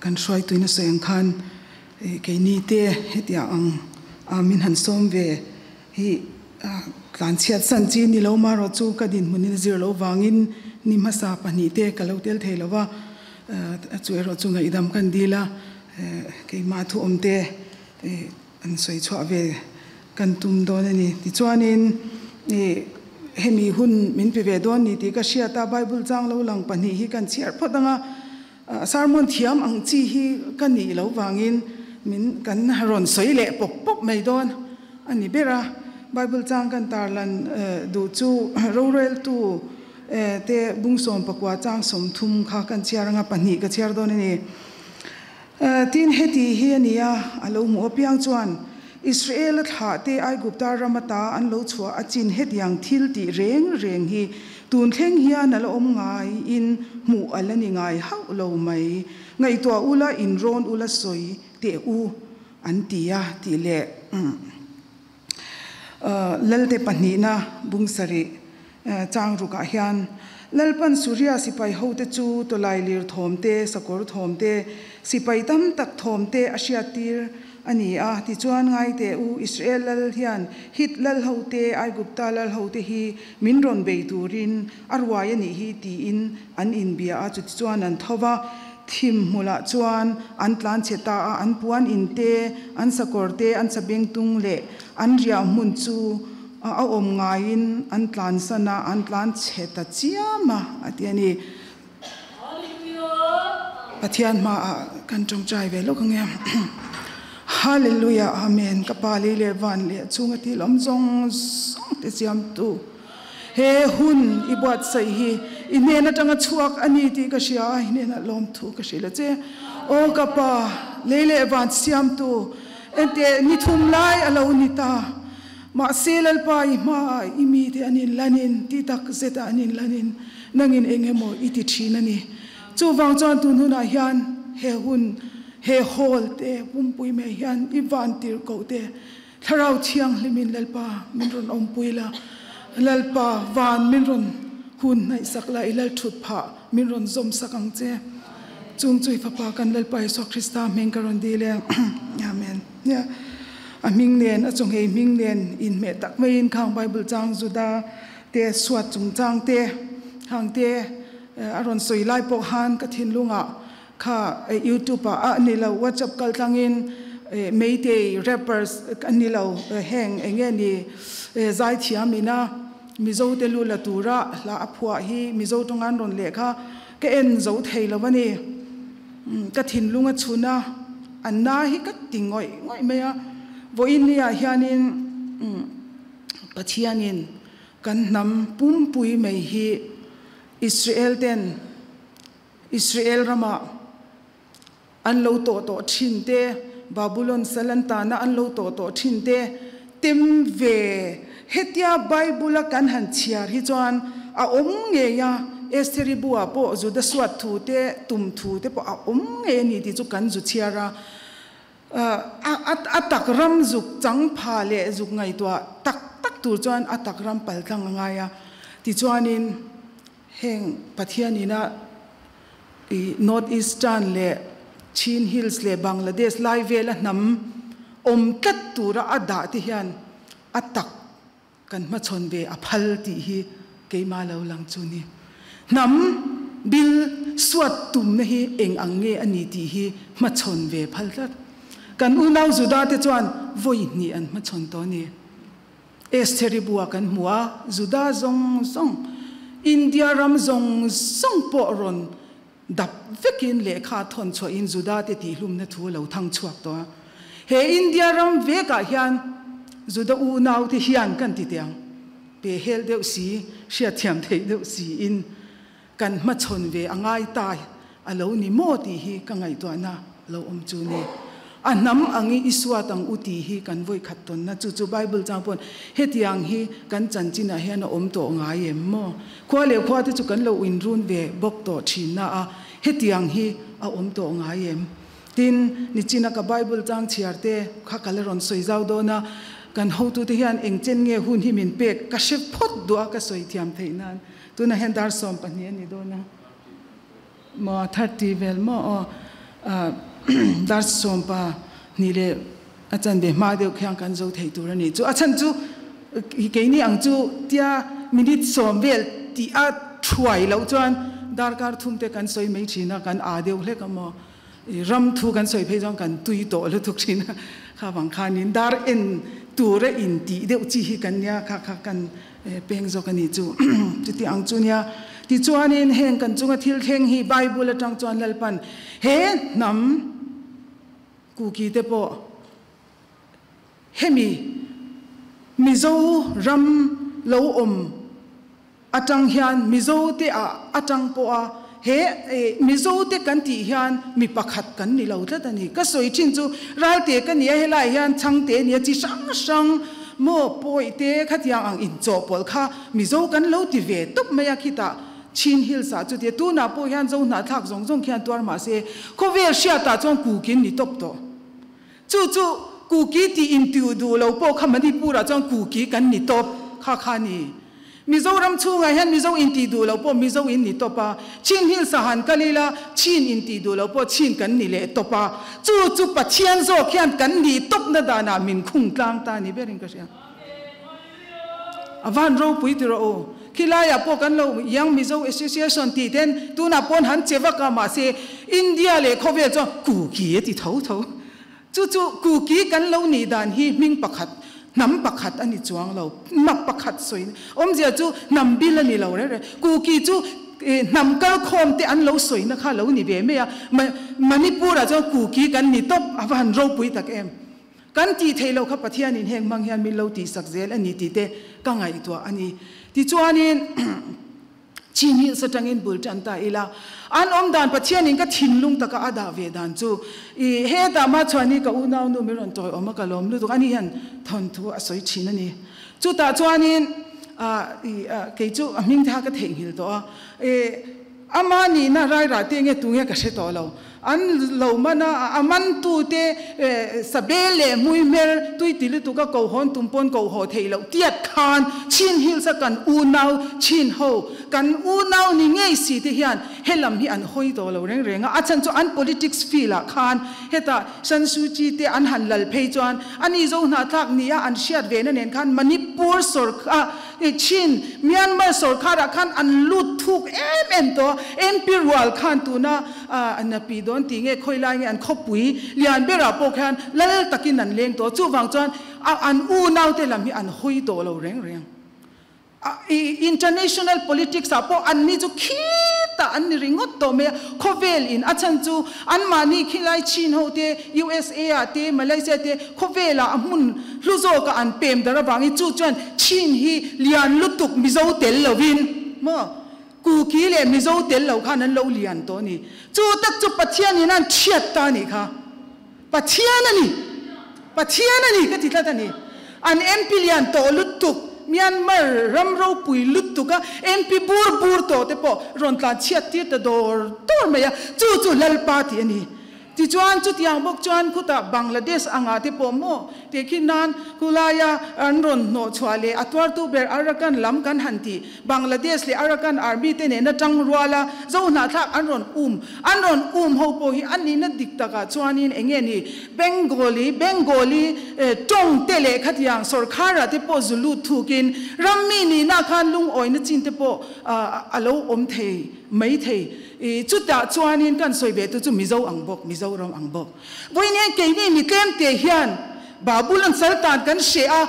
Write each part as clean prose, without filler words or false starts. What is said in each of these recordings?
Kan hruaituin a sawi ang khan keini te hetiang ang a min han sawm ve hi tlanchhiat san chi ni lo marawh chu ka dinhmunin a zir loh vangin ni hmasa pahnihte ka lo tel thei lo va, chu erawh chu ngaihdam kan dil a, keimah thuawmte An sawi chhuah ve kan tum dawn a ni. Tichuanin ih hemi hun min pe ve dawn ni tih ka hriat a, Bible chang lo lang pahnih hi kan chhiar phawt ang a, sermon thiam ang chi hi ka nih lo vangin min kan rawn sawi leh pawp pawp mai dawn a ni ber a. Bible chang kan tarlan duh chu roreltu te bung sawm pakua chang 30 kha kan chhiar ang a, pahnih ka chhiar dawn a ni. Tin, heti hi a ni a, a lo hmuh apiang chuan Israela thlahte Aigupta ram ata an lo chhuah a chin hetiang thil tih reng reng hi tun thleng hian a la awm ngaiin hmuh a la ni ngai hauh lo mai. Ngaihtuah ula, inrawn ula sawi teh u, an ti a, tih leh Lalte pahnihna bung sarih chang rukah hian Lalpan Suria sipai hote chu tawlai lir thawm te, sakawr thawm te, sipai tam tak thawm te a hriattir a ni a. Tichuan, ngai teh u, Israel lal hian Hit lal hote, Aigupta lal hote hi min rawn bei turin a ruai a nih hi tiin an inbia a. Chutichuan an tho va. Thim hmulah chuan an tlan chhe ta a, an puan in te, an sakawr te, an sabengtung leh an riah hmun chu a awm ngaiin an tlansan a, an tlan chhe ta chiam a, a ti a ni. Pathian hmaah kan tawngtai ve lawk ang e. Hallelujah Amen Ka Pa lei leh van leh chhunga thil awm zawng zawng te siamtu. He hun i buatsaih hi i hnen atanga chhuak a ni tih ka hria a, i hnenah lawmthu ka hrilh a che. Aw ka Pa, lei leh van siamtu, enteh ni thum lai a lo ni ta. Mahse Lalpa i hmaah i mite an inlanin, ti tak zetah an inlanin, nangin eng emaw i ti thin a ni. Chuvang chuan tun hunah hian he hun, he hall te pumpui mai hian i van tirhkoh te, Thlarau Thianghlimin Lalpa min rawn awmpui la, Lalpa van min rawn hun hnaihsak la, i Lal thut phah min rawn zawmsak ang che. Chung chu i Fapa kan Lalpa Isua Krista hming ka rawn dil e. Amen. Nia, a hming nen, a chawnghei hming nen inhmeh tak maiin khang Bible chang Juda te suat chungchang te khang te a rawn sawi lai pawh khan ka thinlungah Kha youtube ah a ni lo whatsapp kal tlangin meitei rappers a ni lo heng enge ni zaithiam ina mizo te lu la tura hla a phuah hi mizo tawng an rawn leh kha ka en zo thei lo a ni ka thinlung a chhun a an na hi ka ti ngawih ngawih mai a vawiin ni ah hianin Pathianin kan hnam pumpui mai hi Israel ten Israel ramah an lo tawh tawh thin te, Babulon sal an tana an lo tawh tawh thin te tem ve. Hetia Bible-a kan han chhiar hi chuan a awm ngei a, Estheri buah pawh Juda suat thu te, tum thu te pawh a awm ngei a ni tih chu kan zu chhiar a. A tak ram zuk chang pha leh zuk ngaihtuah tak tak tur chuan a tak ram paltlang a ngai a. Tichuanin. Heng Pathian ina i North Eastern leh Chin Hills leh Bangladesh lai vela hnam awm tlat tura a dah te hian a tak kan hmachhawn ve a phal tih hi keimah lo lang chu ni. Hnam bil suat tumna hi eng ang nge a ni tih hi hmachhawn ve phal tlat. Kan unau Juda te chuan vawi hnih an hmachhawn tawh a ni. Estheri bua kan hmu a, Juda zawng zawng, India ram zawng zawng pawh rawn dap vekin lehkha thawn chhuahin Juda te tihhlumna thu a lo thang chhuak tawh a. He India ram vekah hian Juda unaute hian kan ti teh ang, pe hel deuh si, hriatthiam theih deuh siin kan hmachhawn ve a ngai ta a lo ni maw tih hi ka ngaihtuahna lo awm chu ni. A hnam ang i i suat ang u tih hi kan vawikhat tawnna chu chu Bible chang pawn hetiang hi kan chanchinah hian a awm tawh ngai em maw? Khua leh khua te chu kan lo inrun ve bawk tawh thin na a, hetiang hi a awm tawh ngai em? Tin, nichina ka Bible chang chhiar te kha ka la rawn sawi zau dawn a, kan hotute hian engchen nge hun hi min pek ka hre phawt duh a ka sawi thiam theih nan. Tunah hian dar 12 a ni dawn a. Maw 30 vel maw aw. Dar sawmpa hnih leh a chanve hma deuh khian kan zo thei tur a ni. Chu a chhan chu keini ang chu tia minute sawm vel tih a thuai loh chuan darkar thum te kan sawi mai thin a, kan aa deuh hlek a maw. Ram thu kan sawi phei chuan kan tui tawh lutuk thin a, kha vang khanin dar en tura in tih deuh chi hi kan nia kha kha kan peng zawk a ni chu. Chuti ang chu nia. Tichuanin heng kan chunga thil thleng hi Bible atang chuan Lalpan he hnam Kuki te pawh hemi Mizo ram lo awm atang hian Mizo te ah atang pawha he Mizo te kan tih hian mi pakhat kan ni lo tlat a ni. Ka sawi thin chu Ralte ka nia helai hian Chhangte nia chi hrang hrang maw Pawi te khatiang ang inchawhpawlh kha Mizo kan lo ti ve tawp mai a khitah Chin Hills ah chutia tunah pawh hian Zo hnahthlak zawng zawng khian tuar mah se khawvel hriatah chuan Kukin ni tawp tawh. Chu chu Kuki tih intiu duh lo pawh kha Manipur ah chuan Kuki kan ni tawp kha kha ni. Mizoram chhungah hian Mizo intih duh lo pawh Mizo in ni tawp a, Chin Hills ah han kal ila Chin intih duh lo pawh Chin kan ni leh tawp a. Chu chu Pathian zawk hian kan nih tawpna danah min khung tlang ta ni berin ka hria. A van ropui ti rawh u. Khilaiah pawh kan lo Young Mizo Association tih ten tunah pawn han che vak a, mahse India leh khawvel chuan Kuki a ti tho tho. Chu chu Kuki kan lo nih dan hi hming pakhat, hnam pakhat a ni chuang lo. Hnam pakhat sawi awmzia chu hnam bil a ni lo reng reng. Kuki chu hnam kalkhawm te an lo sawina kha lo ni ve mai a. Manipur-ah chuan Kuki kan ni tawp, a va han ropui tak em. Kan tih theih loh kha Pathianin heng hmang hian min lo tihsak zel a ni tih te ka ngaihtuah a ni. Tichuanin Chin Hills atangin bul tan ta ila, an awm dan Pathianin ka thinlung taka a dah ve dan chu i hetah mah chuan i ka unaunu min rawn tawiawm a ka lawm lutuk a ni hian thawnthu a sawi thin a ni. Chutah chuanin i kei chu a hming tha ka theihnghilh tawh a, i ama nihna rairah te nge tunge ka hre tawh lo. An lo man a, a mantute Sabe leh Hmuihmer tui ti lutuk a kohawn tum pawn koh haw theih loh tiat khan Chin Hills a kan unau Chin ho, kan unau ni ngei si te hian he lam hi an hawi tawh lo reng reng a, a chhan chu an politics field ah khan hetah San Suu Kyi te an han lal phei chuan ani zo hnahthlak ni a an hriat ve na nen khan Manipur sawrkar Chin, Myanmar sawrkar ah khan an lut thuk em em tawh a, MP rual khan tuna An a pi dawn tih nge khawi lai nge an khawpui lian berah pawh khian lal takin an leng tawh. Chuvang chuan an unaute lam hi an hawi tawh lo reng reng. International politics ah pawh anni chu khitah an ni ringawt tawh mai a, khawvel in a chhan chu anmahni khilai Chin ho te, USA ah te, Malaysia te khawvelah a hmun hlu zawkah an pem dar avangin chu chuan Chin hi lian lutuk Mizo tel lovin maw Kuki leh Mizo tel lo khan an lo lian tawh a ni. Chu tak chu Pathianin an chhiat ta a nih kha. Pathian a ni. Pathian a ni ka ti tlat a ni. An MP lian tawh lutuk, Myanmar ram ropui lutuk a MP bur bur tawh te pawh rawn tlan chhiat tir ta dawr dawr mai a. Chu chu Lalpa tih a ni. Tichuan, chutiang bawk chuan khutah Bangladesh angah te pawh maw tih khi nan khulaia an rawn hnawh chhuah leh a tuartu ber Arakan lam kan han tih Bangladesh leh Arakan Army te nena tang ruala Zo hnahthlak an rawn um an rawn um ho pawh hi a nihna dik takah chuanin eng nge ni Bengali Bengali tawng te leh khatiang sawrkharah te pawh zu lut thukin rammi nihna khan lungawina chin te pawh a lo awm thei mai thei. I chutah chuanin kan sawi ve tu chu Mizo ang bawk, Mizoram ang bawk. Vawiin keini mi tlemte hian Babul an sal tan kan hreh a,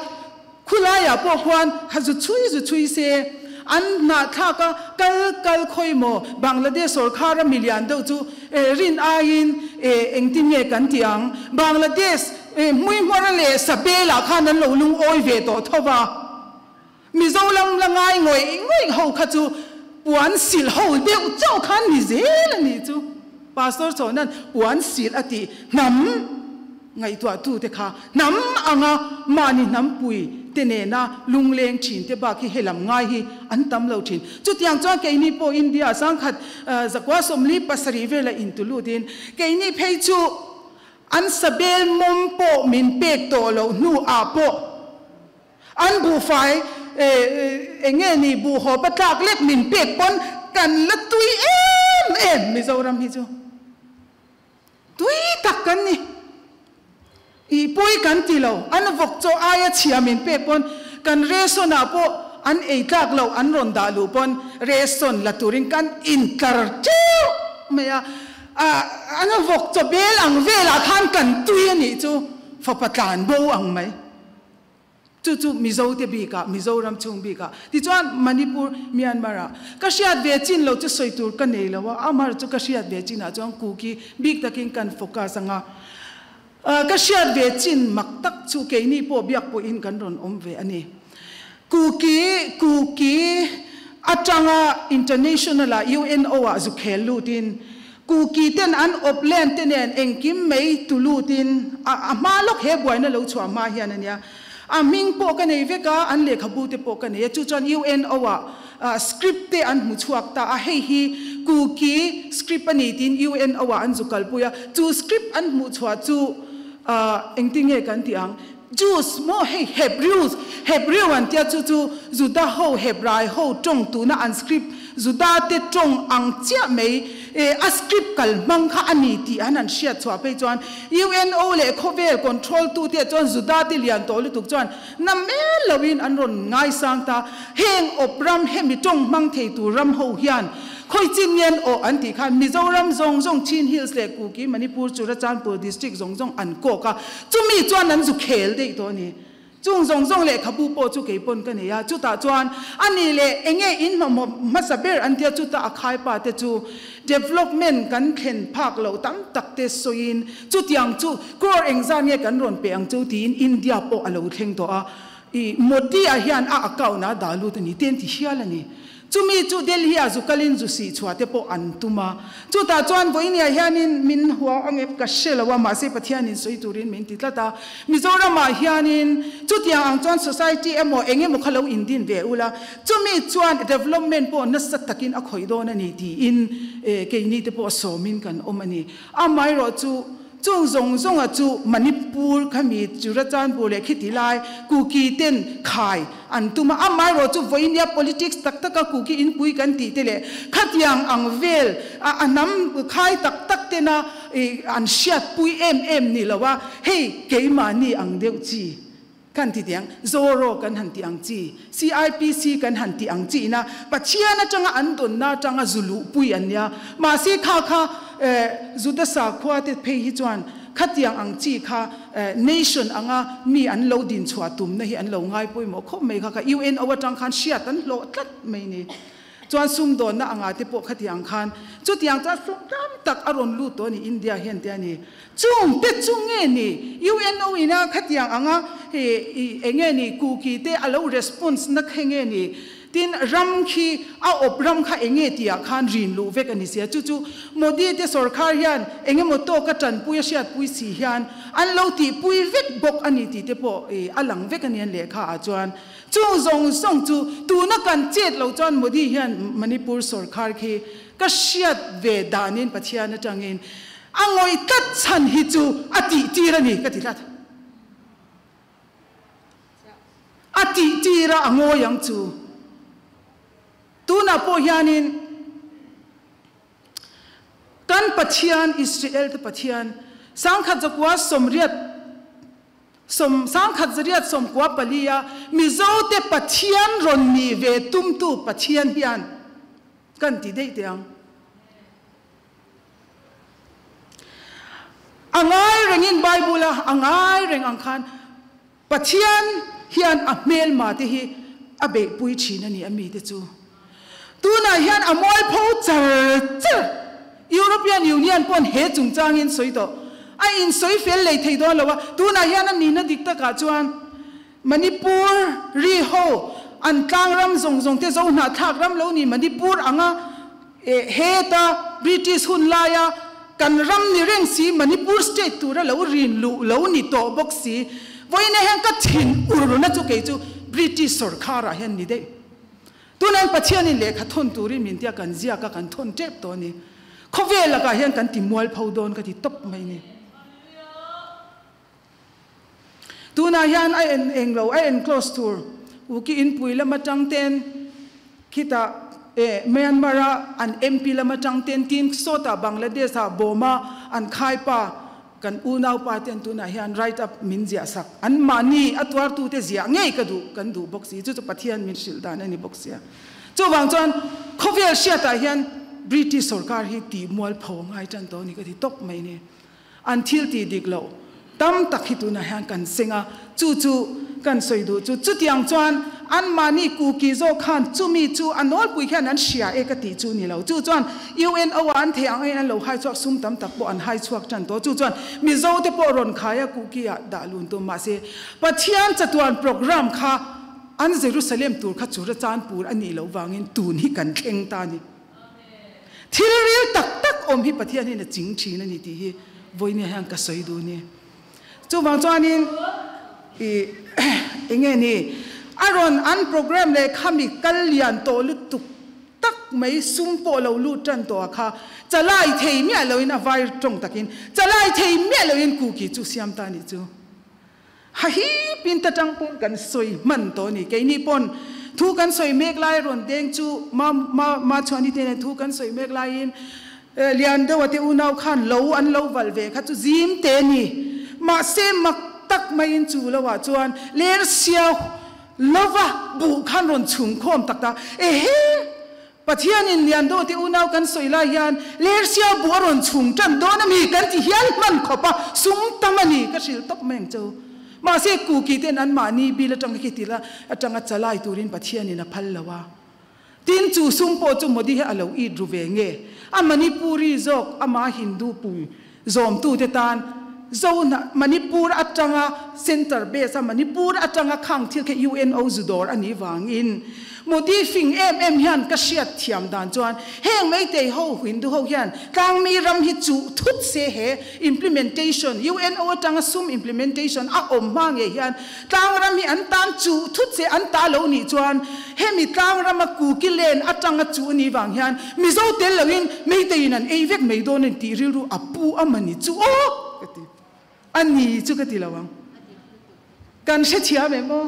khulaiah pawh khuan ha zu chhui zu chhui se, an hnahthlak a kal kal khawi maw Bangladesh sawrkhara milian deuh chu rin aiin engtin nge kan tih ang? Bangladesh hmuihmawra leh Sabel-ah khan an lo lungawi ve tawh tho va. Mizo lam la ngai ngawih ngawih ho kha chu puan sil ho deuh chauh khan ni zel a nih chu. Pastor Chawnan puan sil a tih hnam ngaihtuahtute kha hnam anga mahni hnampui te nena lungleng thin te bak hi helam ngai hi an tam lo thin. Chutiang chuan keini pawh India sangkhat zakua 47 vela intulut in keini phei chu an sabel mawm pawh min pek tawh loh hnuah pawh An buhfai eng nge ni buh hawpa tlak lek min pek pawn kan la tui em em Mizoram hi chu. Tui tak kan ni. I pawi kan ti lo. An vawk chaw aia chhia min pek pawn kan ration ah pawh an ei tlak loh an rawn dah luh pawn ration la turin kan intlar teuh mai a. An vawk chaw bel ang velah khan kan tui a nih chu fapa tlan bo ang mai. Chu chu Mizo te bikah, Mizoram chhung bikah, tichuan Manipur, Myanmar ah ka hriat ve chin lo chu sawi tur ka nei lo a, Amar chu ka hriat ve chinah chuan Kuki bik takin kan focus anga, ka hriat ve chin mak tak chu keini pawh biak pawhin kan rawn awm ve a ni. Kuki, Kuki atanga international ah UNO ah zu khel lutin Kuki ten an awp len te nen engkim mai tu lutin a a hma lawk he buaina lo chhuah hma hian a nia. A hming pawh ka nei vek a, an lehkhabu te pawh ka nei a, chu chuan UNO ah script te an hmu chhuak ta a, hei hi Kuki script a ni tiin UNO ah an zu kalpui a, chu script an hmuh chhuah chu engtin nge kan tih ang? Jews maw hei Hebrews, Hebrew an tia chu chu Juda ho Hebrai ho tawng tuna an script Juda te tawng ang chiah mai e a script kal hmang kha a ni tih an han hriat chhuah phei chuan UNO leh khawvel control tu te chuan Juda te lian tawh lutuk chuan na mel lo in an rawn ngaisang ta heng awp ram hemi tawng hmang thei tur ram ho hian Khawi chin ngen aw an tih khan Mizoram zawng zawng Chin Hills leh Kuki Manipur Churachandpur District zawng zawng an kawk a, chumi chuan an zu khel daih tawh a ni. Chung zawng zawng lehkhabu pawh chu kei pawn ka nei a, chutah chuan a ni leh enge in hmahmawh hmasa ber an tia chutah a khaipa te chu development kan thlen phak loh tam tak te sawiin chutiang chu crore engzat nge kan rawn pe ang chu tiin India pawh a lo thleng tawh a, i Modi-a hian a account ah dah lut a ni te an ti hial a ni. Chumi chu Delhi-ah zu kalin zu sih chhuah te pawh an tum a. Chutah chuan vawinia hianin min hua ang em ka hre lo a, mahse Pathianin sawi turin min ti tlat a. Mizoramah hianin chutiang ang chuan society emaw eng emaw kha lo indin ve ula, chumi chuan development pawh nasa takin a khawih dawn a ni tiin keini te pawh sawmin kan awm a ni. Amaherawh chu Chung zawng zawnga chu Manipur khami Churachandpur leh khiti lai Kuki ten khai an tum a, amaherawh chu vawinia politics tak taka Kuki inpui kan tih te leh khatiang ang vel a hnam khai tak tak tena an hriatpui em em ni lo a, hei keimahni ang deuh chi. Kan ti tiang, Zoro kan han ti ang chi, CIPC kan han ti ang chi ina Pathian atanga an dawnna atanga zu luhpui an nia. Mahse kha kha Juda sakhua te phei hi chuan khatiang ang chi kha nation anga mi an lo din chhuah tumna hi an lo ngai pawimawh khawp mai kha kha UNO atang khan hriat an hlawh tlat mai ni. Chuan sumdawnna anga te pawh khatiang khan chutiang chuan sum tam tak a rawn lut tawh a ni India hian te a ni. Chung te chu nge ni UNO ina khatiang anga eng nge ni Kuki te a lo response na khe nge ni tin ram khi a awp ram kha eng nge tih ah khan rin luh vek a ni sia. Chu chu Modi te sorkar hian eng emaw tawk a tanpui a hriatpui si hian an lo tihpui vek bawk a ni tih te pawh a lang vek a ni an lehkha ah chuan. Chung zawng zawng chu tuna kan chet lo chuan Modi hian Manipur sorkar khi ka hriat ve danin Pathian atangin a ngawih tlat chhan hi chu a tih tir a ni ka ti tlat. A tih tir a a ngawi ang chu. Tunah pawh hianin kan Pathian Israel te Pathian sangkhat zakua 80 Sawm sangkhat zariat 94 a Mizote Pathian rawn nih ve tumtu Pathian hian kan ti daih teh ang. A ngai rengin Bible a a ngai reng ang khan Pathian hian a hmelma te hi a beihpui thin a ni a mite chu. Tunah hian a mualpho char char. European Union pawn he chungchangin sawi tawh. A insawi fel lei thei dawn lo a, tunah hian a nihna dik takah chuan Manipur ri ho an tlang ram zawng zawng te zo hnahthlak ram lo ni Manipur anga heta British hun laia kan ram ni reng si Manipur state tura lo rin luh lo ni tawh bawk si. Vawiin ah hian ka thin urna chu kei chu British sorkharah hian ni daih. Tunah hian Pathianin lehkha thawn turin min tia kan ziak a, kan thawn tep tawh a ni. Khawvel lakah hian kan ti mualpho dawn ka ti tawp mai ni. Tunah hian a en eng lo, a en close tur Uki inpui lam atang ten khitah eh Myanmar a an MP lam atang ten tin sawtah Bangladesh ah bawm a an khaipa kan unaupa ten tunah hian write up min ziah sak an mahni a tuartute ziah ngei ka duh kan duh bawk si chu chu Pathian min hrilh dan a ni bawk sia. Chuvang chuan khawvel hriatah hian British sorkar hi tih mualpho ngai tan tawh a ni ka ti tawp mai ni. An thil tih dik loh tam tak hi tunah hian kan seng a, chu chu kan sawi duh chu. Chutiang chuan anmahni Kuki zawk khan chumi chu a nawlpui khian an hria e ka tih chu ni lo. Chu chuan UNO ah an theih ang aiin an lo hai chhuak sum tam tak pawh an hai chhuak tan tawh. Chu chuan Mizo te pawh rawn khai a Kuki ah dah lun tum mahse Pathian chatuan program kha an Jerusalem tur kha Churachandpur a nih loh vangin tun hi kan thleng ta a ni. Thil ril tak tak awm hi Pathian hian a ching thin a ni tih hi vawinia hian ka sawi duh a ni. Chuvang chuanin i enge ni a rawn an program leh khami kal lian tawh lutuk tak mai sum pawh lo lut tan tawh a kha chalai thei miah loin a vai tawng takin chalai thei miah loin kuki chu siam ta a nih chu. Ha hi pin ta tang pawn kan sawi hman tawh a ni. Keini pawn thu kan sawi mek lai rawn deng chu ma ma ma chhuani te nen thu kan sawi mek laiin lian deuha te unau khan lo an lo valh ve kha chu zim te a ni. Mahse mak tak maiin chu loah chuan ler siau lova buh khan rawn chhung khawm tak ta ehe! Pathianin Liando te unau kan sawi lai hian Lersia buh a rawn chhung tan dawn a mi kan ti hial hman khawp a, sum tam a ni ka hrilh tawp mai ang che u. Mahse Kuki ten anmahni bil atanga khi tila atanga chalai turin Pathianin a phal lo a. Tin chu sum pawh chu Modi hi a lo it ru ve nge? A Manipuri zawk ama Hindu pui zawmtute tan Zo Manipur atanga center base a Manipur atanga khang thil kha UNO zu dawr a nih vangin Modi fing em em hian ka hriat thiam dan chuan heng Meitei ho Hindu ho hian tlangmi ram hi chuh thut se he implementation UNO atanga sum implementation a awm hma ngei hian tlang ram hi an tan chuh thut se an ta lo nih chuan hemi tlang rama Kuki len atanga chuh a nih vang hian Mizo tel loin Meiteiin an ei vek mai dawn a ni tih rilru a pu a mani chu aw ka ti. A ni chu ka ti lo ang. Kan hrethiam em aw?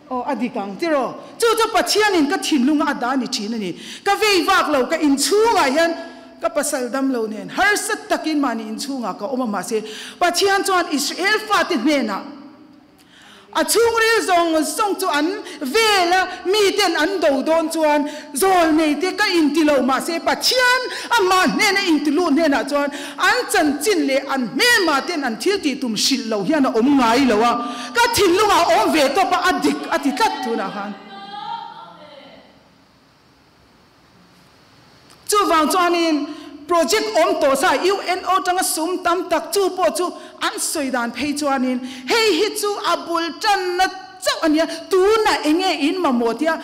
Aw a dik ang tiraw? Chu chu Pathianin ka thinlunga a dah ni thin a ni. Ka vei vak lo, ka inchhungah hian ka pasal dam lo nen harsa takin mahni inchhungah ka awm a mahse Pathian chuan Israel fate hnenah A chhungril zawng zawng chu an vel a, miten an do dawn chuan zawlneite ka inti lo mahse Pathian amah hnena inti luh hnenah chuan an chanchin leh an hmelmah ten an thil tih tum hrilh lo hian a awm ngai lo a, ka thinlungah a awm ve tawp a, a dik a ti tlat tunah khan. Chuvang chuanin project awm tawh sa UNO tanga sum tam tak chu pawh chu an sawi dan phei chuanin hei hi chu a bul tanna chauh a nia, tunah eng nge in mamawh tia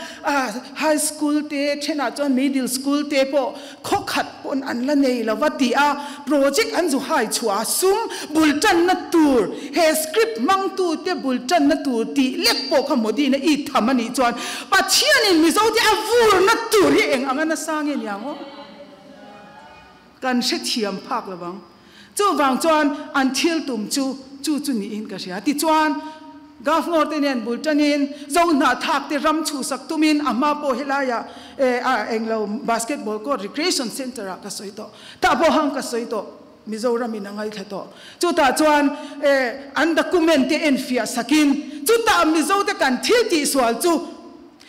high school te thenah chuan middle school te pawh khaw khat pawn an la nei lo va tih a project an zu hai chhuah a sum bul tanna tur he script hmangtu te bul tanna tur tih lek pawh kha Modi na i tham a nih chuan Pathianin Mizote a vurna tur hi eng anga nasa nge niang aw? Kan hrethiam phak lo vang. Chuvang chuan an thil tum chu chu chu niin ka hria. Tichuan, Governor te nen bul tanin Zohnahthlak te ram chhuhsak tumin a hma pawh helaiah eh englo basketball court recreation centre ah ka sawi tawh. Tah pawh hang ka sawi tawh. Mizoram in a ngaithla tawh. Chutah chuan eh an document te enfiah sakin chutah Mizo te kan thil tihsual chu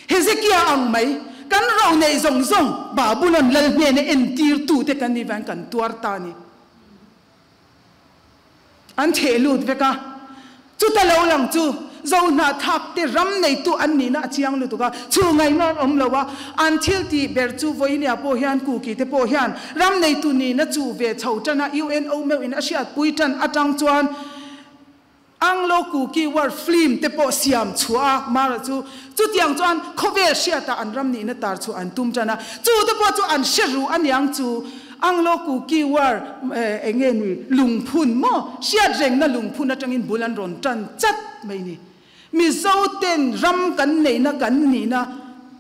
Hezekia ang mai kan ro neih zawng zawng Babulon lal hnena entir tu te kan nih vang kan tuar ta a ni. An theh lut vek a. Chuta lo lang chu Zohnahthlak te ram neitu an nihna a chiang lutuk a, chu ngaihna an awm lo a, an thil tih ber chu vawinia pawh hian Kuki te pawh hian ram neitu nihna chu ve chho tan a, UNO meuhin a hriatpui tan atang chuan Anglo Kuki War film te pawh siam chhuah a, mara chu chutiang chuan khawvel hriatah an ram nihna tar chhuah an tum tan a, chu te pawh chu an hre ruh aniang chu Anglo Kuki War eng nge ni lungphun maw hriat rengna lungphun atangin bul an rawn tan chat mai ni. Mizo ten ram kan neihna kan nihna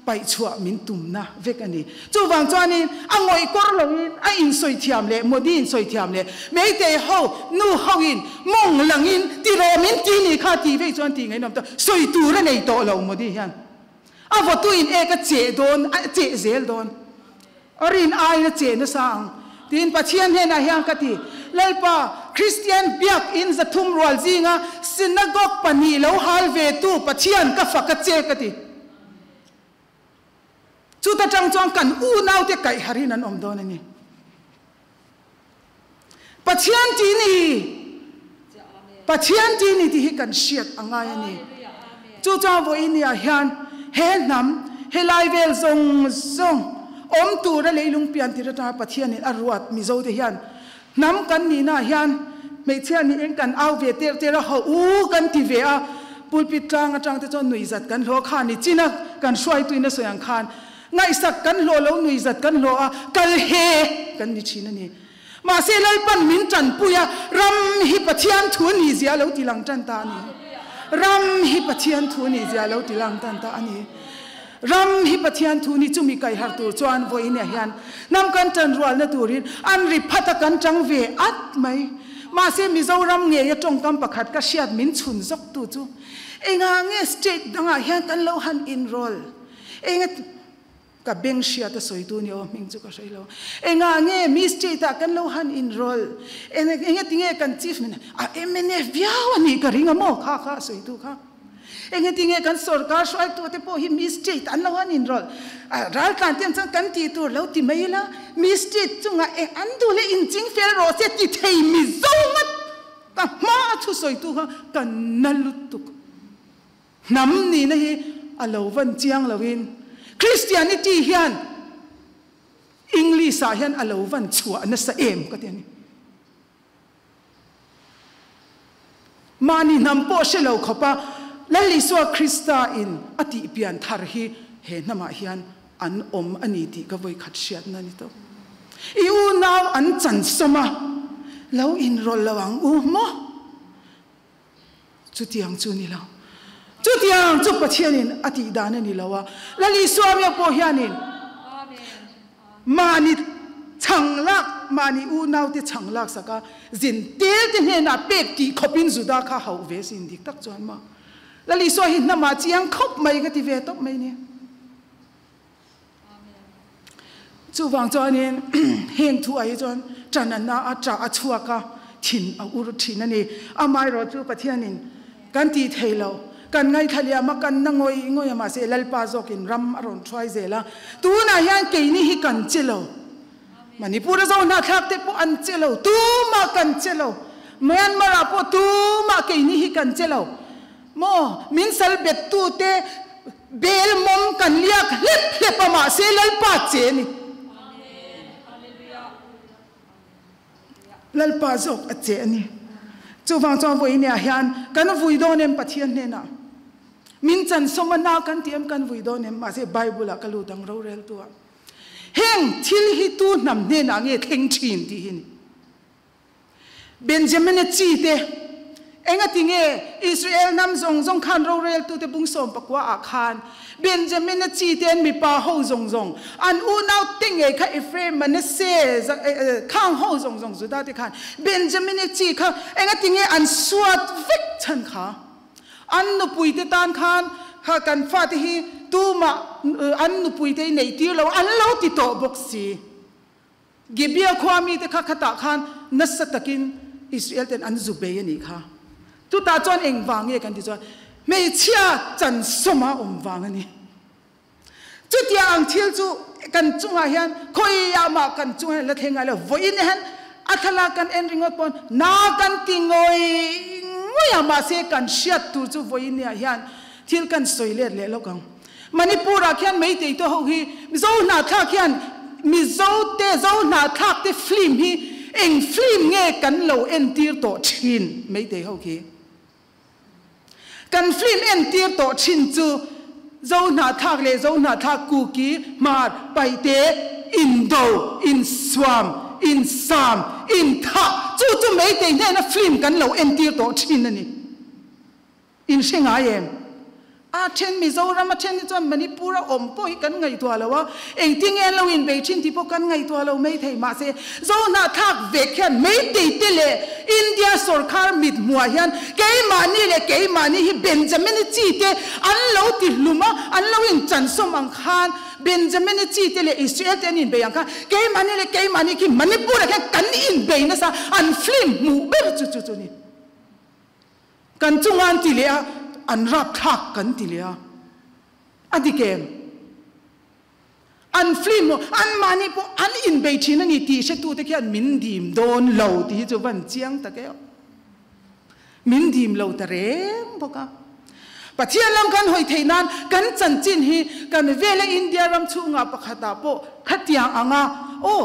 paihchhuah min tumna vek a ni. Chuvang chuanin a ngawih kawr loin a insawi thiam leh Modi insawi thiam leh Meitei ho nu hoin mawng langin tiraw min ti ni kha tih vei chuan tih ngaihnawm tawh sawi tur a nei tawh lo Modi hian a vawtuin ek a cheh dawn a cheh zel dawn. A rin aiin a che nasa ang tiin Pathian hnenah hian ka ti. Lalpa, Kristian biak in 300 rual zinga synagogue 2 lo hal ve tu Pathian ka fak a che ka ti. Chu ta tang chuan kan u nau te kai harin an awm dawn ani. Pathian ti ni, Pathian ti ni ti hi kan hriat angai ani. Chu chuan vawinia hian he hnam he lai vel zawng zawng awm tura leilung pian tir atanga Pathianin a ruat Mizo te hian hnam kan ni na hian hmeichhia ni eng kan au ve ter ter a ho u kan ti ve a pulpit tlang atang te chuan nuihzat kan hlawh khan ni china kan hruai tuina sawi ang khan ngaihsak kan hlawh lo nuihzat kan hlawh a kal he kan ni thin ani. Mahse Lalpan min tan puia ram hi Pathian thu ni zia lo ti lang tan ta ani. Ram hi Pathian thu ni zia lo ti lang tan ta ani. Ram hi Pathian thu ni chumi kai har tur chuan vawiin ah hian nam kan tan rual na turin an ri phata kan tang ve at mai. Mahse Mizoram nge ya tawngkam pakhat ka hriat min chhun zawk tu chu enga nge state dangah hian kan lo han enroll enga ka beng hriat a sawi tu ni aw hming chu ka hre lo enga nge mi state ah kan lo han enroll enga tinge kan chief min a MNF viau ani ka ringa mo kha kha sawi tu kha enga tinge kan sarkar hruai tu te pawh hi mi state an lo han enroll ral tlan ten chuan kan ti tur lo ti mai la mi state chunga e an du le in ching fel ro se ti thei mi zo ngat ka hma a thu sawi tu kha kan na lutuk hnam ni na hi a lo van chiang loin Christianity hian English ah hian a lo van chhuah na sa em ka ti ani. Mani hnam pawh hre lo khawpa Lal Isua Krista in a tih pian thar hi he hnamah hian an awm ani tih ka vawi khat hriat na ni to. I u nau an chan sawma lo in roll lo ang u mo chu tiang chu ni lo. Chu tiang chu Pathianin a tih dan ani lo a. Lal Isua mi pawh hianin mani chang lak mani u nau te chang lak saka zin tel te hne na pek ti khopin juda kha hau ve sin dik tak chuan ma. Lal Isua hi hnama chiang khop mai ka ti ve top mai ni. Chu wang chuanin heng thu ai chuan chanana a cha a chhuaka thin a ur thin ani. Amai ro chu Pathianin kan ti theilo kan ngai thalia ma kan na ngoi ngoi ma se Lalpa zokin ram aron thrai zela tu na hian keini hi kan chelo Manipur zo na thak te po an chelo tu ma kan chelo Myanmar a po tu ma keini hi kan chelo mo min sal bet tu te bel mom kan liak hlep hlep ma se Lalpa che ni. Lalpa zok a che ani. Chu wang chuan vui nia hian kan vui dawn em Pathian hne na min chan soma na kan ti em kan vui dawn em ma se Bible a ka lu dang ro rel tu a heng thil hi tu hnam hne na nge thleng thin ti hi ni. Benjamin a chi te enga tinge Israel nam zong zong khan ro rel tu te bung som pakwa a khan Benjamin a chi te mi pa ho zong zong an u nau te nge kha Ephraim Manasseh khang ho zong zong Juda te khan Benjamin a chi kha enga tinge an suat vek chan kha an nu pui te tan khan kha kan fa te hi tu ma an nu pui te nei ti lo an lo ti to bok si Gibea khwa mi te kha khata khan nasatakin Israel ten an zube ani kha tu ta chuan eng wang nge kan ti chuan mei chhia chan soma om wang ani. Chu tia ang thil chu kan chunga hian khoi ya ma kan chunga la thenga la voin han athala kan en ringot pon na kan ti ngoi ngoya ma se kan hriat tu chu voin ya hian thil kan soilet le lokang Manipur a khian mei te to ho hi Mizo na tha khian Mizo te zo na thak te film hi eng film nge kan lo en tir to thin mei te ho khi kan film en tir to thin chu zo na thak le zo na thak ku ki mar pai te indo in swam in sam in tha chu chu mei te ne na film kan lo en tir to thin ani in hrenga em A then Mizoram, a then hi chuan Manipur a awm pawh hi kan ngaihtuah lo a, engtin nge an lo inbei thin tih pawh kan ngaihtuah lo mai thei. Mahse, Zohnahthlak vek hian Meitei te leh India sawrkhar mit hmuah hian keimahni leh keimahni hi Benjamini chi te an lo ti hlum a, an lo inchansawm ang khan Benjamini chi te leh Israel te an inbei ang khan keimahni leh keimahni khi Manipur ah khian kan inbei nasa, an film hmuh ber chu chu chu ni. Kan chunga an ti leh a, an rapthlak kan ti leh a. A dik em? An film maw, anmahni pawh an inbei thin a ni tih hretute khian min dim dawn lo tih hi chu van chiang tak e aw. Min dim lo ta reng bawk a. Pathian lam kan hawi theih nan kan chanchin hi kan vela India ram chhungah pakhatah pawh khatiang anga aw,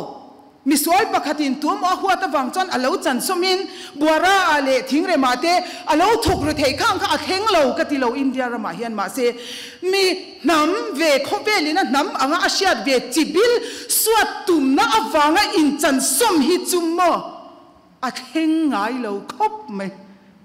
Misual pakhatin tuam a huat avang chuan a lo chansawmin Buara ah leh Thingremah te a lo thawk ru theih khang kha a thleng lo ka ti lo India ramah hian mahse mi hnam ve khawvelin a hnam anga a hriat ve chibil suat tumna avanga inchansawm hi chu maw a thleng ngai lo khawp mai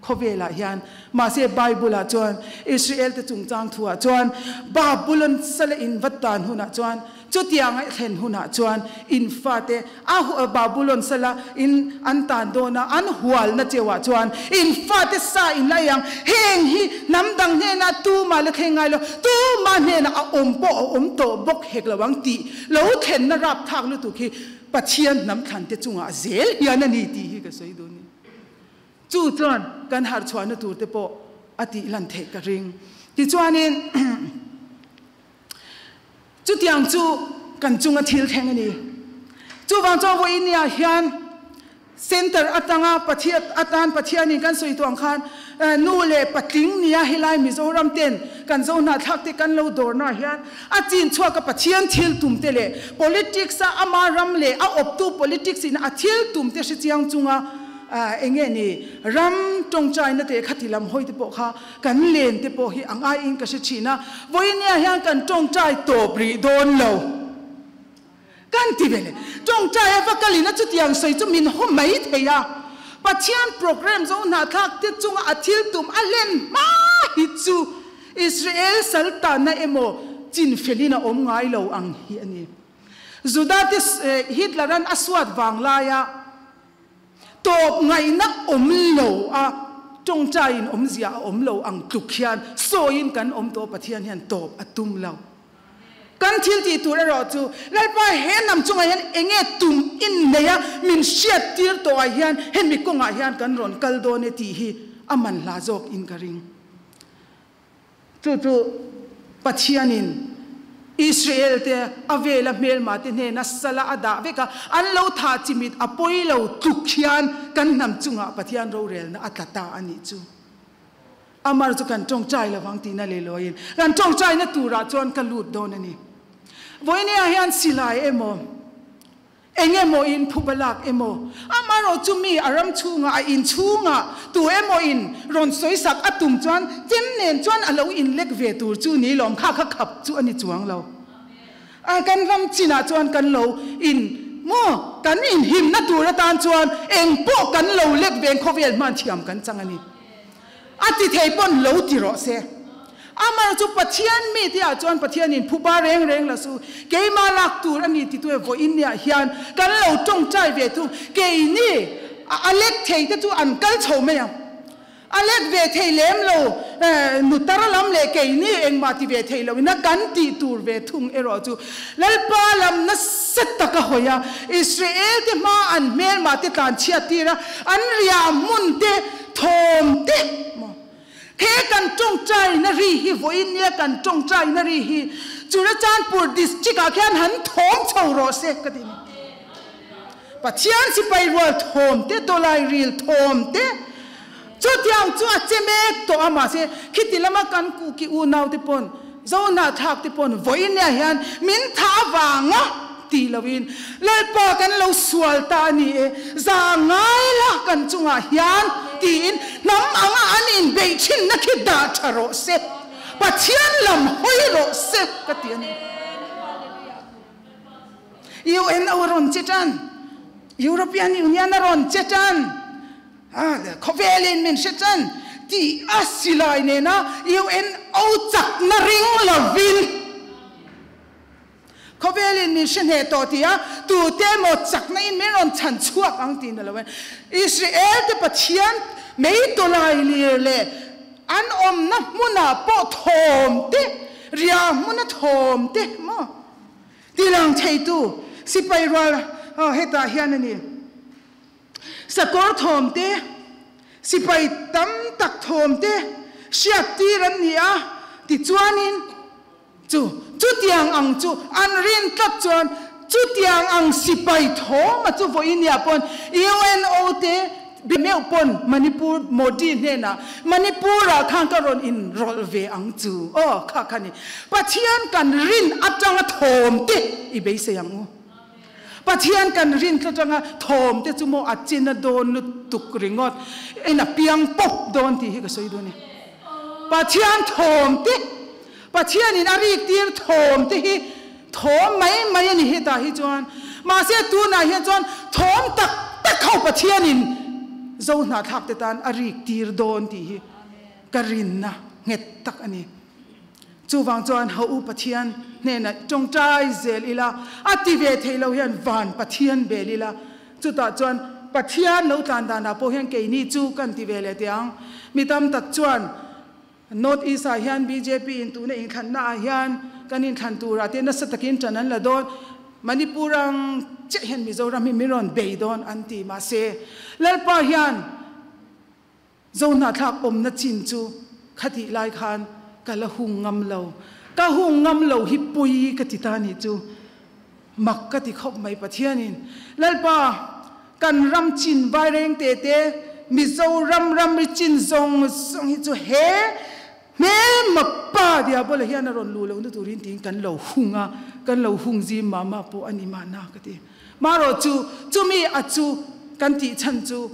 khawvelah hian mahse Bible ah chuan Israel te chungchang thuah chuan Babulon sala in vat tan hunah chuan chutiang a thlen hunah chuan in fate a Babulon sala in an tan dawn a an hualna cheuah chuan in fate sa in la ei ang heng hi hnam dang hnenah tumah la thleng ngai lo tumah hnenah a awm pawh a awm tawh bawk hek lo ang tih lo thlenna rapthlak lutuk hi Pathian hnam thlan te chungah zel hian a ni tih hi ka sawi duh a ni. Chu chuan kan harh chhuahna tur te pawh a tih lan theih ka ring. Tichuanin chutiang chu kan chunga thil thleng a ni. Chuvang chuan vawiin hian Center atanga Pathian atan Pathianin kan sawi tuang khan nu leh patling nia helai Mizoram ten kan zo hnahthlak te kan lo dawrna ah hian a chin chhuak a Pathian thil tum te leh politics a ama ram leh a awptu politics in a thil tum te hrechiang chunga Enge ni, ram tawngtaina te khati lam hawi te pawh kha kan len te pawh hi a ngaiin ka hre thin a, vawinia hian kan tawngtai tawp rih dawn lo. Kan ti ve le, tawngtai a va kalin a chutiang sawi chu min haw mai thei a, Pathian program zo hnahthlak te chunga a thil tum a hlen hma hi chu Israel saltanna emaw chinfelin a awm ngai lo ang hi a ni. Juda te Hitler-a'n a suat vang laia Tawp ngaihna awm lo a, tawngtaiin awmzia a awm lo ang tluk hian sawiin kan awm tawh Pathian hian tawp a tum lo. Kan thil tih tur erawh chu Lalpa he hnam chungah hian enge tum innei a min hriat tir tawh ah hian hemi kawngah hian kan rawn kal dawn e tih hi a man hla zawk in ka ring. Chu chu Pathianin Israel-te a vela hmelmate hnena sala a dah vek a, an lo thah chimit a pawi lo tluk hian kan hnam chungah Pathian rorelna a tla ta a nih chu. Amar chu kan tawngtai lovang tihna leh lawiin kan tawngtaina turah chuan ka lut dawn a ni. Vawinia hian silai emaw, Eng emaw in phuba lak emaw, amaherawh chu mi a ram chhungah, a in chhungah tu emaw in rawn sawisak a tum chuan chem nen chuan a lo inlek ve tur chu ni lawm kha kha khap chu a ni chuang lo. A kan ram chinah chuan kan lo in maw kan inhimna tur atan chuan eng pawh kan lo lek veng khawvel hman thiam kan chang a ni. A ti thei pawn lo ti rawh se. Amar chu Pathian mi te ah chuan Pathianin phuba reng reng la su, keimah lak tur a ni ti tu e vawiin ni ah hian kan lo tawngtai ve thung. Keini a lek thei te chu an kal chho mai ang. A lek ve thei lem lo nutar lam leh keini engmah ti ve thei lo ina kan tih tur ve thung erawh chu Lalpa lam nasa tak a hawi a, Israel te hma an hmelmah te tlanchhiat tir a, an riah hmun te Thawm te maw? He kan tawngtaina ri hi vawiin nia kan tawngtaina ri hi Churachandpur district ah khian han thawm chho rawh se ka ti ni. Pathian sipai rual thawm te, tawlai ril thawm te chutiang chu a che mek tawh a mahse khiti lama kan kuki unau te pawn Zohnahthlak te pawn vawiin nia hian min thah avanga ti loin Lalpa kan lo sual ta a ni e, za ngai la kan chungah hian tiin hnam anga an inbeih thinna khi dah tha rawh se, Pathian lam hawi rawh se ka ti a ni. UNO a rawn che tan, European Union a rawn che tan, khawvelin min hre tan tih a silai nena UN. UNO chakna ring lovin khawvelin min hre hneh tawh ti a, tute emaw chakna in min rawn chhan chhuak ang tih na lo e. Israel te Pathian mei tawlai lir leh an awmna hmunah pawh thawm te, riah hmuna thawm te maw tilang theitu sipai rual hetah hian a ni. Sakawr thawm te, sipai tam tak thawm te hriat tir an ni a, tichuanin chu chutiang ang chu an rin tlat chuan chutiang ang sipai thawm a chu vawiin nia pawn UNO te meuh pawn Manipur Modi hnenah Manipur ah khan ka rawn in rawlh ve ang chu aw kha kha ni Pathian kan rin atanga thawm te i beisei ang u. Pathian kan rin tlat anga thawm te chu maw a chin a dawn lutuk ringawt en a piang pawp dawn tih hi ka sawi dawn e. Pathian thawm te, Pathianin a rik tir thawm te hi thawm mai mai a ni hetah hi chuan. Mahse tunah hian chuan thawm tak tak ho Pathianin zo hnahthlak te tan a rik tir dawn tih hi ka rinna nghet tak a ni. Chuvang chuan Ho U Pathian hnenah tawngtai zel ila, a ti ve thei lo hian van Pathian bel ila, chutah chuan Pathian lo tlan danah pawh hian keini chu kan ti ve leh teh ang. Mi tam tak chuan North East ah hian bjp in tuna inthlanna ah hian kan inthlan turah te nasa takin tan an la dawn, Manipur ang chiah hian Mizoram hi min rawn bei dawn an ti. Mahse, Lalpa hian Zohnahthlak awmna chin chu khatih lai khan ka la hung ngam lo. Ka hung ngam lo hi pui ka ti ta nih chu. Mak ka ti khawp mai Pathianin. Lalpa, kan ram chin vaireng te te, Mizoram ramri chin zawng zawng hi chu he hmelma pa diabola hian a rawn luh lohna turin tiin kan lo hung a, kan lo hung zim mah mah pawh a ni mahna ka ti. Marawh chu, chumi a chu kan tih chhan chu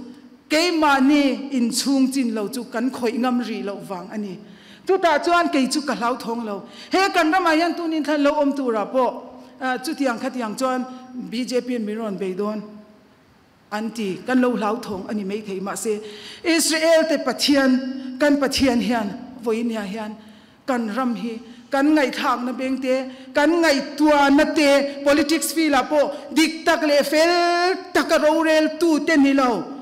Keimahni inchhung chin lo chu kan khawih ngam rih loh vang a ni. Chutah chuan kei chu ka hlauthawng lo. He kan ramah hian tun inthlan lo awm turah pawh chutiang khatiang chuan bjp in min rawn bei dawn an ti. Kan lo hlauthawng a ni maithei. Mahse, Israel te Pathian, kan Pathian hian vawinia hian Kan ram hi kan ngaihthlakna beng te, kan ngaihtuahna te, politics field ah pawh dik tak leh fel taka roreltu te ni lo.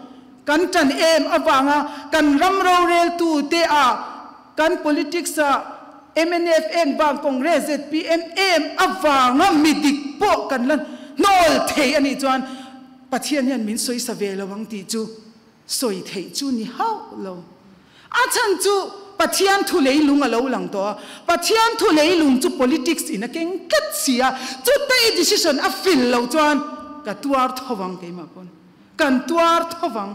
Kan tan em avanga kan ram roreltu te ah kan politics ah mnf eng vang Congress zpm em avanga mi dik pawh kan la hnawl thei a nih chuan Pathian hian min sawisa ve lo ang tih chu Sawi theih chu ni hauh lo. A chhan chu Pathian thu leilung a lo lang tawh a, Pathian thu leilung chu politics in a keng tlat si a, chuta i decision a fil loh chuan ka tuar tho vang keimah pawn kan tuar tho vang.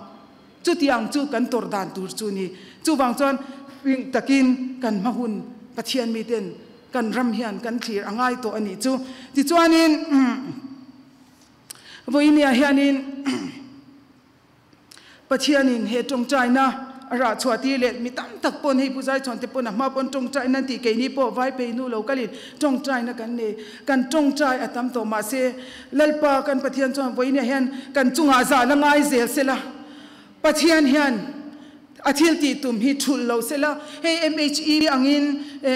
Chutiang chu kan tawrh dan tur chu ni. Chuvang chuan fing takin kan hma hun Pathian miten kan ram hian kan thlir a ngai tawh a nih chu. Tichuanin vawinia hianin Pathianin he tawngtaina a rah chhuah tir leh mi tam tak pawn hei Pu Zaichhuan te pawn a hma pawn tawngtaina an tih keini pawh vai phei hnu lo kalin tawngtaina kan nei. Kan tawngtai a tam tawh mahse Lalpa kan Pathian chuan vawiinah hian kan chungah zah la ngai zel sela Pathian hian a thil tih tum hi thulh lo sela hei MHE angin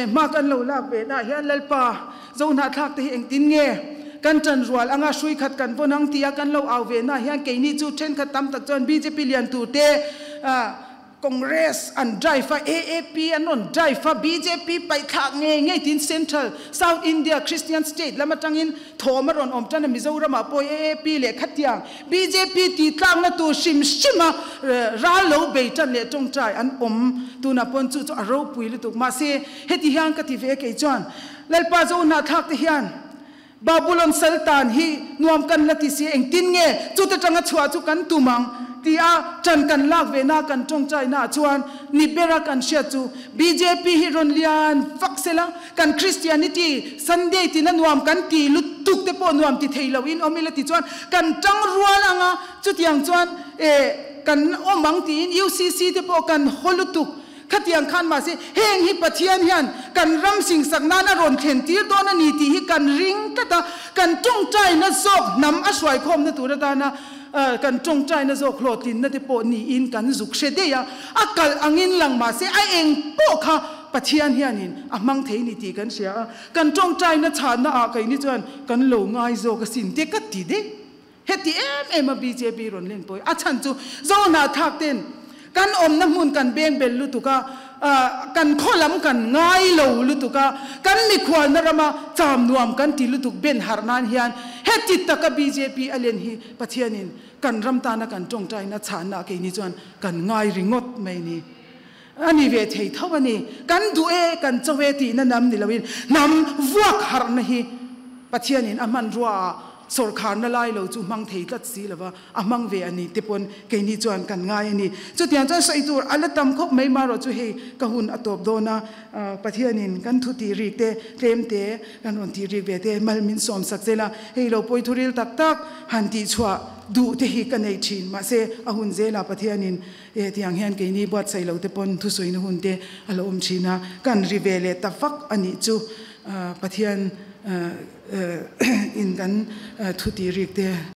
hma kan lo lak ve naah hian Lalpa Zohnahthlak te hi engtin nge kan ṭan rual anga hrui khat kan vawn ang tia kan lo au ve naah hian keini chu ṭhenkhat tam tak chuan bjp lian tur te Congress an drive a, AAP an rawn drive a, bjp paihthlak ngei ngei tiin Central, South India Christian state lam aṭangin thawm a rawn awm ṭan a, Mizoramah pawh AAP leh khatiang bjp tih tlakna tur hrim hrim a ral lo bei ṭan leh ṭawngṭai an awm tunah pawn chu chu a ropui lutuk. Mahse heti hian ka ti ve kei chuan Lalpa zo hnahthlak te hian Babulon sal tan hi nuam kan la ti si, engtin nge chute tanga chhuah chu kan tum ang tia ṭan kan lak ve na kan ṭawngṭai naah chuan ni bera kan hriat chu bjp hi rawn lian vak sela, kan Christianity Sunday tina nuam kan ti lutuk te pawh nuam ti thei loin awm ila ti chuan kan ṭang rual anga chutiang chuan eh kan awm ang tiin UCC te pawh kan haw lutuk. Khatiang khan mahse heng hi Pathian hian kan ram singsak nan a rawn thlen tir dawn a ni tih hi kan ring tlat a, kan tawngtaina zawk hnam a hruaikhawmna tur atana kan tawngtaina zawk hlawhtlinna te pawh niin kan zuk hre daih a, a kalh angin lang mahse a eng pawh kha Pathian hianin a hmang thei ni tih kan hria a, kan tawngtaina chhanna ah keini chuan kan lo ngai zawk asin te ka ti deuh. Heti em em a bjp rawn len pawh hi a chhan chu Zohnahthlak ten kan awmna hmun kan beng bel lutuk a, kan khaw lam kan ngai lo lutuk a, kan mikhualna rama cham nuam kan ti lutuk ben harh nan hian heti taka bjp a len hi Pathianin kan ram tana kan tawngtaina chhanna keini chuan kan ngai ringawt mai ni. A ni ve thei tho a ni. Kan duh e, kan cho e tihna nam ni loin hnam vuak harhna hi Pathianin a hmanrua ah sawrkharna lai lo chu hmang thei tlat si lova a hmang ve a ni te pawn keini chuan kan ngai a ni. Chutiang chuan sawi tur a la tam khawp mai marawh chu hei ka hun a tawp dawn a, Pathianin kan thu tih rik te tlem te kan rawn tih rik ve te mal min sawm sak zel a, hei lo pawi thuril tak tak han tih chhuah duh te hi ka nei thin mahse a hun zelah Pathianin E tiang hian keini buatsaih lo te pawn thusawina hun te a lo awm thin a, kan ri ve leh ta vak a nih chu Pathian in kan thu tih rik te.